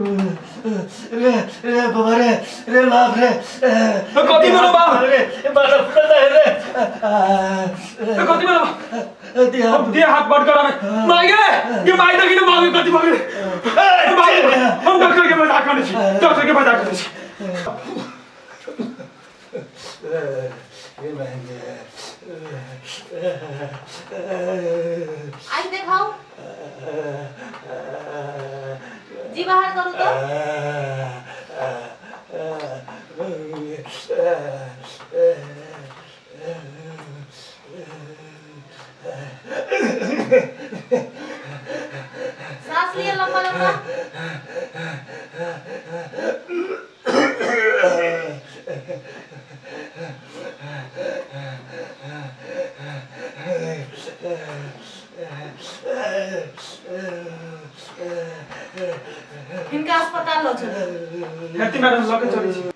रे रे बाबा रे रे बाप रे कथी भेलो बाप? रे माथा फुटल है रे कथी भेलो देह हम देह हाथ बंद करा में माय गे ये माय देखी ने मांगे कथी भऽ गेलै माय हम डॉक्टर के बजा करै छी डॉक्टर के बजा करै छी रे माय आइ देखाउ जी बाहर करू तऽ सांस लिअ लम्बा लम्बा हिनका अस्पताल लऽ चलू हेती मैडम लऽ के चलै छी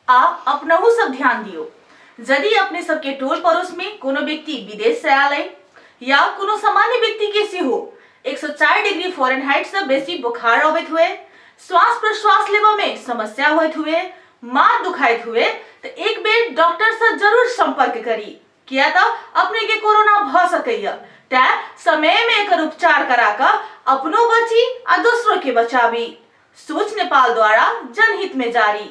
आ अपनहु सब ध्यान दियौ यदि अपने सबके टोल पड़ोस में कोनो व्यक्ति विदेश से आयल अइ या कोनो सामान्य व्यक्ति के सेहो 104 डिग्री फॉरेनहाइट से बेसी बुखार अबैत हुए श्वास प्रश्वास लेबऽ में समस्या होइत हुए माथ दुखाइत हुए तऽ एक बेर डॉक्टर से जरूर संपर्क करी किया तऽ अपने के कोरोना भऽ सकैया तैं समय में एकर उपचार करा कऽ अपनो बची आ दोसरो के बचाबी सोच नेपाल द्वारा जनहित में जारी।